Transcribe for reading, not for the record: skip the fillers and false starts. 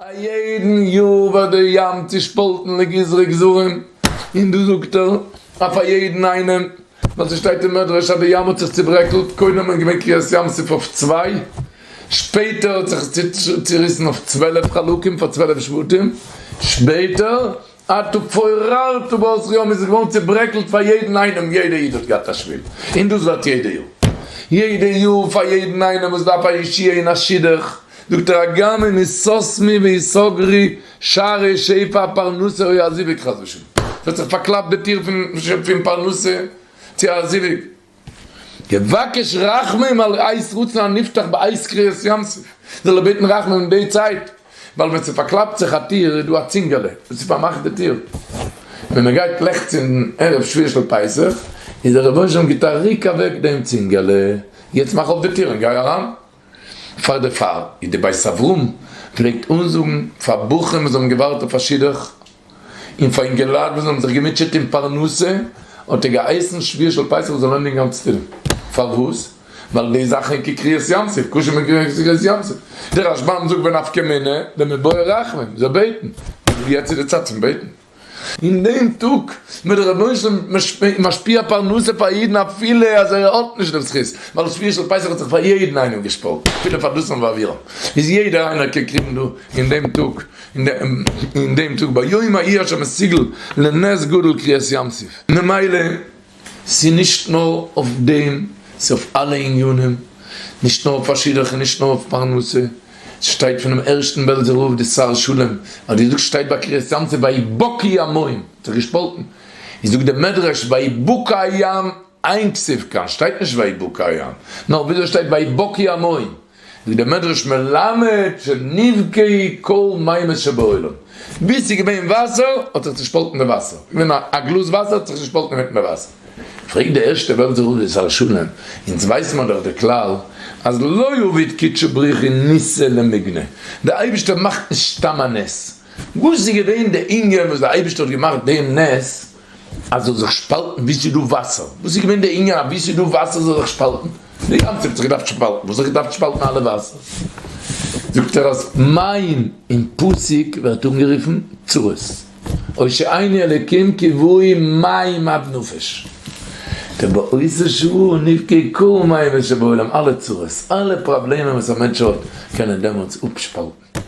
א יעדן יאר ווערט די ים צושפאלטן לגזרי גזרים, און דא זאגט ער אז פאר יעדן איינעם, ווייל ס'שטייט אין מדרש אז די ים האט זיך צוברעקלט, קודם איז געווען קריעת ים סוף אויף צוויי, שפעטער האט זיך עס צוריסן אויף 12 חלקים פאר 12 שבטים, שפעטער אתה פוררת בעשרה יום איז עס געווארן צוברעקלט פאר יעדן איינעם, יעדע איד האט געהאט א שביל, און דאס ווערט יעדע יאר, יעדע יאר פאר יעדן איינעם וואס דארף א ישועה און א שידוך, זאגט ער הגם אם יסתמו ויסגרו שערי שפע הפרנסה או הזיווג חס ושלום, ס'האט זיך פארקלאפט די טיר פון פרנסה צו א זיווג, יבקש רחמים על עת רצון הנפתח בעת קריעת ים סוף, זאל ער בעטן רחמים אין די צייט, ווייל ווען ס'פארקלאפט זיך א טיר איז דא א צינגעלע וואס ס'פארמאכט די טיר, ווען מ'גייט לעכט צינדן ערב שביעי של פסח איז דער רבונו של עולם גיט א ריק אוועק דעם צינגעלע, יעצט מאך אויף די טיר און גיי אריין. פאר דערפאר איז די בית אברהם פלעגט אנזאגן פאר בחורים וואס האבן געווארט אויף א שידוך און פאר אינגעלייט וואס האבן זיך געמוטשעט אין פרנסה האט ער געהייסן שביעי של פסח זאל ענדיגן גאנץ תהילים פארוואס? ווייל די זאכן איז כקריעת ים סוף קשה מקריעת ים סוף דער רשב"ם זאגט ונפקא מינה דמיבעי רחמים זאל בעטן יעצט איז די צייט צום בעטן. אין דעם טאג וועט דער רבונו של עולם משפיע פרנסה פאר אידן אפילו אז ער האט נישט דעם זכות, ווייל שביעי של פסח האט זיך פאר יעדן איינעם געשפאלטן, אפילו פאר דתן ואבירם, איז יעדער איינער קען קריגן דא אין דעם טאג, אין דעם טאג ביום ההוא אשר מסוגל לנס גדול קריעת ים סוף. ממילא ס'איז נישט נאר אויף דעם, ס'איז אויף אלע עניינים, נישט נאר אויף א שידוך און נישט נאר אויף פרנסה, ס'שטייט פונעם ערשטן בעלזער רב די שר שלום, אז דו זאגסט שטייט ביי קריעת ים סוף ויבקעו המים, האט זיך געשפאלטן, איז זאגט דער מדרש ויבקע הים אין כתיב כאן, שטייט נישט ויבקע הים, נאר וויאזוי שטייט ויבקעו המים? זאגט דער מדרש מלמד שנבקעו כל מימות שבעולם, ווי ס'איז געווען וואסער האט זיך צושפאלטן די וואסער, געווען א גלאז וואסער האט זיך צושפאלטן אינמיטן די וואסער. פרעגט די ערשטע בעלזער רב די שר שלום, אונז ווייסן מיר דאך די כלל אז לא עביד קודשא בריך הוא ניסא למיגנא, די אייבערשטער מאכט נישט סתם א נס, וואס איז געווען די ענין וואס די אייבערשטער האט געמאכט דעם נס אז זאל זיך שפאלטן ווי ס'איז דא וואסער, וואס איז געווען די ענין אז ווי ס'איז דא וואסער זאל זיך שפאלטן, די ים סוף האט זיך געדארפט שפאלטן, וואס האט זיך געדארפט שפאלטן אלע וואסער? זאגט ער אז מים אין פסוק ווערט אנגערופן צרות, הושיעני אלקים כי באו מים עד נפש, דבאותה שעה נבקעו כל מימות שבעולם, אלע צרות, אלע פראבלעמען וואס א מענטש האט קענען דעמאלטס אפשפאלטן.